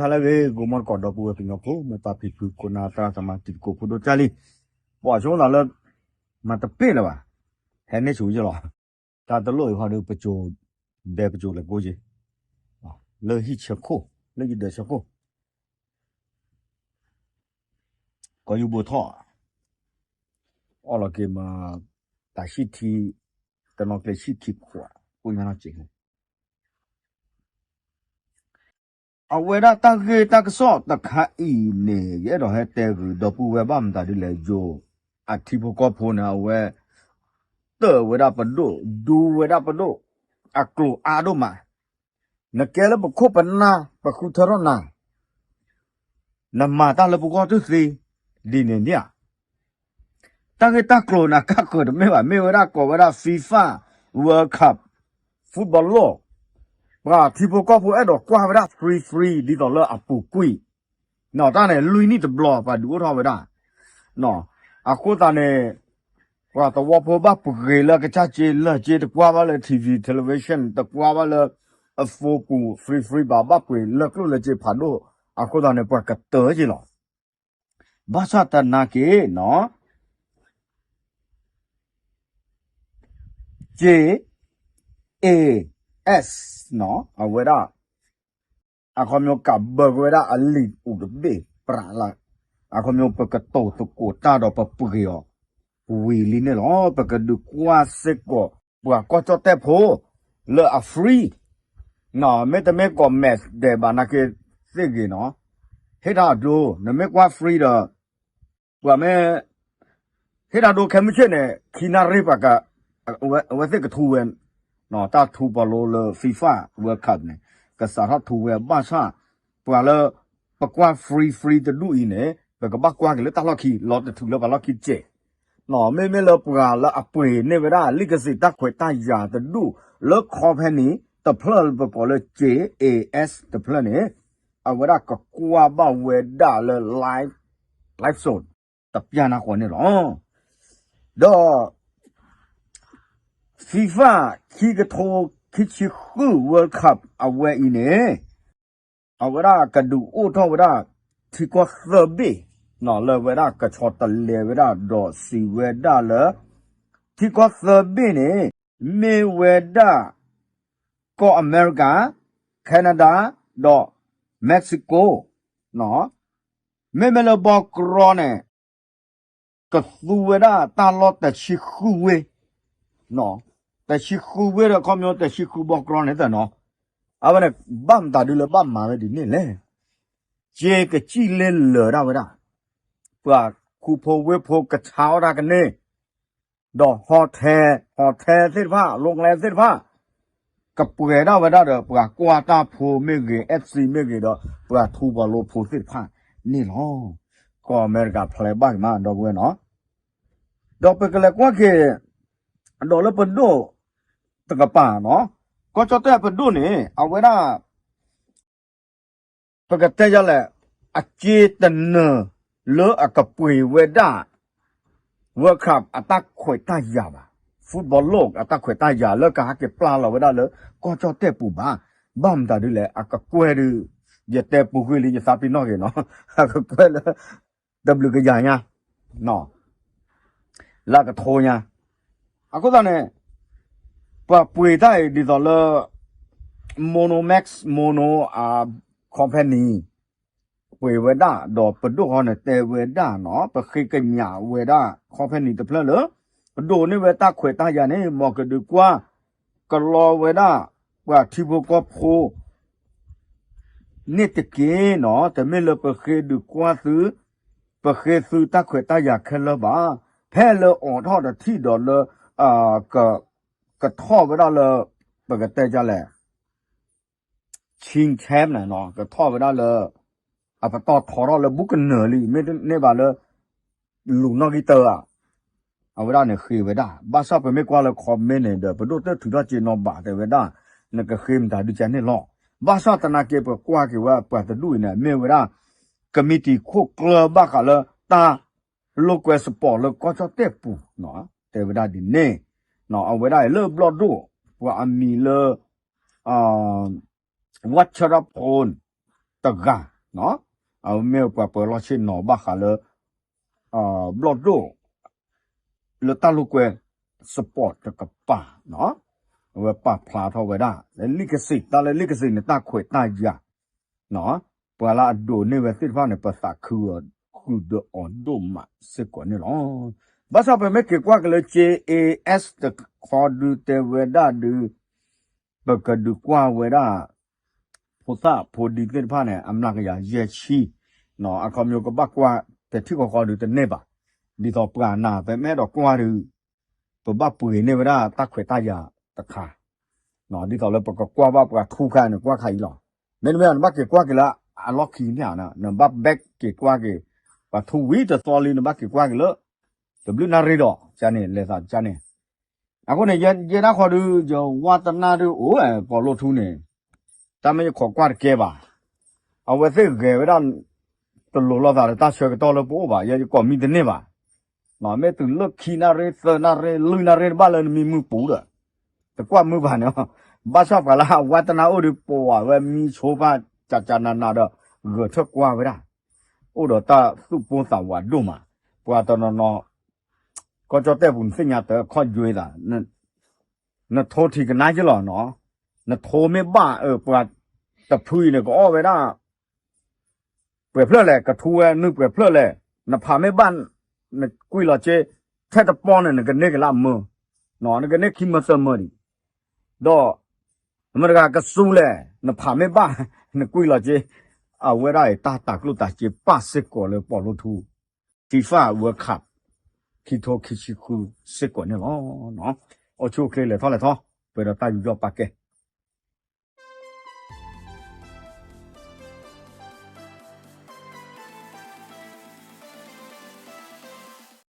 ဟါလၢအဂ့ၤ ဂီၤမီၢ်သကိး ဒီပုၢ်ဝဲၢ်ကညီဖိ မ့ၢ်ပၢ်ဖံဖု ခိၣ်နၢ်သရၣ်သမါ တံၤသကိးဖိဒိၣ်ကၢ်လံ, ပှၤဆိကမိၣ်သးလၢ မၤတပ့ၢ်လၢၤဘၣ်, ဟဲန့ၢ်ဆူၣ်ယဲၢ်လီၤ, တၢ်တလိၣ်အံၤဃီဒီး ပစိၤ ဒဲပစိၤလဲၤကိးက့ၤ လၢဟံၣ်ဆၢခိၣ် လၢယဒၢးဆၢခိၣ် ကီၢ်ယူဘိးထီၣ် အီၣ်လီၤက့ၤမး တၢ်ဆံၣ်ထံ တနီၤကျဲဆံၣ်ထံခွး ကိၣ်ညါနီၢ်စ့ၢ်ကီး အဝဲဒၣ်တၢ်ဂ့ၢ်တၢ်ကစီၣ်တခါအံၤန့ၣ် ယအဲၣ်ဒိးဟဲတဲဂ့ၤဒီပုၢ်ဝဲၢ်ဘၣ်မတၤဒ်လဲၣ်ယိၤ အထံဖိကီၢ်ဖိန့ၣ် အဝဲ တၢၢ်ဝဲဒၣ်ပဒိၣ် ဒူဝဲဒၣ်ပဒိၣ် အကျိၤအါဒိၣ်မး, နကဲလၢပခိၣ်ပနၢ် ပဃုထၢထီၣ်နၤ နမၤတၢ်လၢပဂီၢ်တသ့ ဒ်န့ၣ်ဒ်ဧါ တၢ်ဂ့ၢ်တၢ်ကျိၤန့ၣ် ကၢ်ဃၢၤတမ့ၢ်ဘၣ်, မ့ၢ်ဝဲဒၣ်ကိးဝဲဒၣ် FIFA World Cup football လီၤ, ပှၤထံဖိကီၢ်ဖိအဲၣ်ဒိးကွၢ်ဝဲဒၣ် free free ဒ်သိးလၢအပူၤကွံာ်, နီၢ်တၢ်န့ၣ် လွံၢ်နံၣ်တဘျီ ပှၤဒုးအိၣ်ထီၣ်ဝဲဒၣ်, အဃိသတးန့ၣ် ပှၤသဝီဖိဘၣ်ပှ့ၤလၢကစၢ်စ့ လၢၢ်စ့တကွၢ်ဘၣ်လၢ ထံဝံၤ television တကွၢ်ဘၣ်လၢ အ phone ပူၤ free free ဘၣ် ဘၣ်ပှ့ၤလၢကျိၣ်လၢစ့ဖးဒိၣ်, အဃိသတးန့ၣ် ပှၤကတၢၢ်က့ၤလီၤ. ဘၣ်ဆၣ်သနာ်က့နီၤ J A S နီၤ အဝဲဒၣ် အခီပညီကးဘၢက့ၤဝဲဒၣ်အလံာ်အိၣ်တဘ့ၣ်ပြးလၢ်, အခီပညီပကတိၤသကိးတၢ်ဒီးပပှ့ၤအီၤ ဝံၤလံန့ၣ်လီၤ. ပကဒုးကွၢ်စ့ၢ်ကီး ပှၤကီၢ်ကၠီၣ်တဲၣ်ဖိ လၢအ free နီၤ မ့တမ့ၢ်ကိး match ဒဲးဘၣ်နာ်က့သ့ၣ်ဂ့ၤနီၤ, ဟ့ၣ်တၢ်အဒိ နမ့ၢ်ကွၢ် free ဒီး ပှၤမ့ၢ် ဟ့ၣ်တၢ်ဒိခဲမုၢ်ဆ့ၣ်န့ၣ် ခံနၣ်ရံၣ်ပှၤက အဝဲသ့ၣ်ကထူဝဲ တၢ်ထူပီၤလိလၢ FIFA World Cup န့ၣ် ကစးထီၣ်ထူဝဲဘၣ်ဆၣ် ပှၤလၢ ပကွၢ် free free တဒူၣ်အံၤန့ၣ် ပကဘၣ်ကွၢ်က့ၤလၢတၢ်လီၢ်ခံ လီၤတထုးလၢပှၤလီၢ်ခံစဲး မ့မ့ၢ်လၢပှၤလၢအပှ့ၤန့ၢ်ဝဲဒၣ် လံာ်ကစံးတၢ်ခွဲးတၢ်ယာ်တဒူၣ် လၢ company တဖျၢၣ်လၢပကိးလၢ J A S တဖျၢၣ်န့ၣ် အဝဲဒၣ်ကကွၢ်ဘၣ်ဝဲဒၣ်လၢ live live show တပျၢ်နၢ်ဃီန့ၣ်လီၤ. ဒီး FIFA ခံကထိခံဆံဃု World Cup အဝဲအံၤန့ၣ် အဝဲဒၣ်ကဒုးအိၣ်ထီၣ်ဝဲဒၣ် ထံကီၢ်သၢဘ့ၣ် လၢဝဲဒၣ်ကဆီတလဲဝဲဒၣ်ဒီးစံးဝဲဒၣ်လၢ ထံကီၢ်သၢဘ့ၣ်န့ၣ် မ့ၢ်ဝဲဒၣ် ကီၢ်အမဲရကၤ Canada ဒီး Mexico မ့မ့ၢ်လၢဘီကရီန့ၣ် ကသူဝဲဒၣ်တၢ်လီၢ်တဆံဃုဝ့ၢ်, တဆံဃုဝ့ၢ်ဒီးခီပညီတဆံဃုဘီကရီန့ၣ်သ့ၣ်နီၤ, အဝဲန့ၣ် ဘၣ်မတၤဒုလၢဘၣ်မၤဝဲဒ်န့ၣ်လဲၣ်, က့ကစံၣ်လ့လၢာ်ဒၣ်ဝဲဒၣ်, ပှၤခူဖိဝ့ၢ်ဖိကဆါအီၣ်တၢ်ကန့ၢ် ဒီး hotel hotel သ့ၣ်တဖၣ် လီကလဲသ့ၣ်တဖၣ် ကပှဲၤဒၣ်ဝဲဒၣ်ဒီး ပှၤကွၢ်တၢ်ဖိမ့ၢ်ဂ့ၤ FC မ့ၢ်ဂ့ၤဒီး ပှၤထူပှၤလိဖိသ့ၣ်တဖၣ်န့ၣ်လီၤ. ကီၢ်အမဲရကၤဖျဲးဘၣ်က့ၤမး ဒီပုၢ်ဝဲၢ်နီၤ, ဒီးပကလဲၤကွၢ်က့ၤ ဒီးလၢပဒိၣ်တကပၤနီၤ, ကီၢ်ကၠီၣ်တဲၣ်ပဒိၣ်န့ၣ် အဝဲဒၣ် ပကတဲယၤလဲၣ်, အစ့တနၢၤလၢအကပှ့ၤဝဲဒၣ် World Cup အတၢ်ခွဲးတၢ်ယာ်ဘၣ်, football လီၢ်အတၢ်ခွဲးတၢ်ယာ်လၢကဟဲက့ၤပျၢ်လီၤဝဲဒၣ်လၢကီၢ်ကၠီၣ်တဲၣ်ပူၤဘၣ်, ဘၣ်မတၤဒ်လဲၣ် အကကွဲၢ်ဒုး ယတဲပူၤကွံာ်လံ ယသးပ့ၤနီၣ်က့ၤနီၤ, အကကွဲၢ်လၢ တဘျုးကယၤညါ လၢကထိညါ, အဃိသတးန့ၣ် ပှၤပှ့ၤတၢ်အံၤဒ်သိးလၢ Monomax Mono အ company ပှ့ၤဝဲဒၣ် ဒီးပဒိၣ်ဃီန့ၣ်တဲဝဲဒၣ်နီၤ ပဃ့ကညးဝဲဒၣ် company တဖျၢၣ်လၢ ပဒိးန့ၢ်ဝဲတၢ်ခွဲးတၢ်ယာ်န့ၣ် မ်ကဒုးကွၢ် ကလီဝဲဒၣ် ပှၤထံဖိကီၢ်ဖိ န့ၣ်တက့ၢ်နီၤ, တမ့ၢ်လၢပဃ့ဒုးကွၢ်သု, ပဃ့သုတၢ်ခွဲးတၢ်ယာ်ခဲလၢာ်ဘၣ်, ဖဲလၢအိးထီၣ်တထံၣ်ဒီးလၢ ကထီၣ်ဝဲဒၣ်လၢ ပကတဲဒ်လဲၣ် Chicken Camp န့ၣ်နီၤ, ကထီၣ်ဝဲဒၣ်လၢ အပတီၢ်ထီထီၣ်လၢဘူးကနၢၤလံ, မ့တမ့ၢ်ဘၣ်လၢ လူၤနီၣ်ဂံၢ်တၢဧါ, အဝဲဒၣ်န့ၣ်ဃ့ဝဲဒၣ်, ဘၣ်ဆၣ်ပမ့ၢ်ကွၢ်လၢ comment န့ၣ်ဒီး ပဒိၣ်တၢ်ထုးထီၣ်စ့နီၤဘၣ်တဲဝဲဒၣ်, နကဃ့မတၤဒုကဲန့ၣ်လီၤ. ဘၣ်ဆၣ်သနာ်က့ ပကွၢ်က့ၤဝဲပှၤတဒူၣ်အံၤန့ၣ် မ့ၢ်ဝဲဒၣ် ကမံးတံာ်ခိၣ်ကျၢၢ်ဘၣ်ဃးလၢတၢ်လိာ်ကွဲ sport လၢကီၢ်ကၠီၣ်တဲၣ်ပူၤ, တဲဝဲဒၣ်ဒ်န့ၣ်, အဝဲဒၣ်အံၤလၢဘျီၣ်ဒိၣ် ပှၤအမံၤလၢ ဝၣ်ဆၢထၢၣ်ဖိ တဂၤ အဝဲမ့ၢ်ပှၤပၢၤလီၢ်ဆ့ၣ်နီၤဘၣ်ဃးလၢ ဘျီၣ်ဒိၣ် လၢတၢ်လိာ်ကွဲ support တကပၤ အဝဲပာ်ဖျါထီၣ်ဝဲဒၣ် လၢ legacy တၢ်လၢ legacy န့ၣ် တၢ်ခွဲးတၢ်ယာ် ပှၤလၢအဒိးန့ၢ်ဝဲသ့ၣ်တဖၣ်န့ၣ် ပသးခုအီၤဃုာ်ဒီးအီၤဒိၣ်မးစ့ၢ်ကီးန့ၣ်လီၤ. ဘၣ်ဆၣ်ပမ့ၢ်က့ၤကွၢ်က့ၤလၢ ကၠ့အ့အ့း တခီဒုတဲဝဲဒၣ်ဒု ပကဒုးကွၢ်ဝဲဒၣ် ဖိသၣ်ဖိဒံသ့ၣ်တဖၣ်န့ၣ် အမျးကယၤယဲၢ်ဆံ အခီပညီကဘၣ်ကွၢ်တထံၣ်ဃီဃီဒုတန့ၢ်ဘၣ်. ဒ်သိးပှၤနာ်ပမ့ၢ်အဲၣ်ဒိးကွၢ်ဒု ပဘၣ်ပှ့ၤန့ၢ်ဝဲဒၣ်တၢ်ခွဲးတၢ်ယာ်တခါ ဒ်သိးလၢပကကွၢ်ဘၣ်ပှၤထူခါန့ၣ် ကွၢ်ခါအံၤလီၤ. မ့တမ့ၢ် နဘၣ်က့ၤကွၢ်က့ၤလၢအလီၢ်ခံန့ၣ် နဘၣ် back က့ၤကွၢ်က့ၤ ပှၤထူဝံၤတသီလံ နဘၣ်က့ၤကွၢ်က့ၤလၢ တဘျုးနၣ်ရံၣ်ဒီး ကန့ၣ် လဲၤသးကန့ၣ် အဃိန့ၣ် ယဲဒၣ်ဃီဒု ယဝါတနၢ်ဒုအိၣ် ပီၣ်လိၣ်ထူန့ၣ် တၢ်မ့ၢ်ယခိးကွၢ်တကဲဘၣ်. အဝဲသ့ၣ်ဂဲၤဝဲဒၣ် တလိၤလိာ်သးဒီးတၢ်ဆၢကတီၢ်လၢပအိၣ်ဘၣ် ယဲယကိးမံတန့ၢ်ဘၣ်. မ့ၢ်တုၤလၢခံနၣ်ရံၣ် သၢနၣ်ရံၣ် လွံၢ်နၣ်ရံၣ်တဘၣ်လၢနမံမုၢ်ပူၤဒီး တကွၢ်မုၢ်ဘၣ်န့ၣ် ဘၣ်ဆၣ်ပှၤလၢအဝါတနၢ်အိၣ်ဒီး ပဝဲမံဆိဖးကကနနဒီး ဂဲၤထၢၣ်ကွၢ်ဝဲဒၣ် အိၣ်ဒီးတၢ်သူၣ်ပိၢ်သးဝးဒိၣ်မး. ပှၤတနီၤနီၤ ကီၢ်ကၠီၣ်တဲၣ်ပူၤ နသ့ၣ်ညါတခီယွဲသး နထိထံကနါက့လီၤနီၤ. နထိမ့ၢ်ဘၣ် ပှၤတဖုအံၤန့ၣ် ကအီၣ်ဝဲဒၣ် ပှဲၤဖျၢၣ်လဲၣ် ကထူဝဲနုၢ်ပှဲၤဖျၢၣ်လဲၣ် နဖးမ့ၢ်ဘၣ် နကွံာ်လီၤက့ ထဲတပီၢ်န့ၣ် နကန့ၢ်ကလၢအမၢ နကန့ၢ်ခံမၢသၢမၢဒံး ဒီး မတၤတဂၤကစူလဲၣ် နဖးမ့ၢ်ဘၣ် နကွံာ်လီၤက့ အဝဲဒၣ်အံၤ တၢ်တၤကျိၣ်တၤစ့ပာ်စ့ၢ်ကီးလၢပီၣ်လိၣ်ထူ FIFA World Cup ခံထိခံဆံဃုစ့ၢ်ကီးန့ၣ်လီၤ. အိၣ်ဆူၣ်အိၣ်ချ့လဲၤထီၣ်လဲၤထီ ပှဲၤဒီးတၢ်ယူးယီၣ်ပာ်ကဲ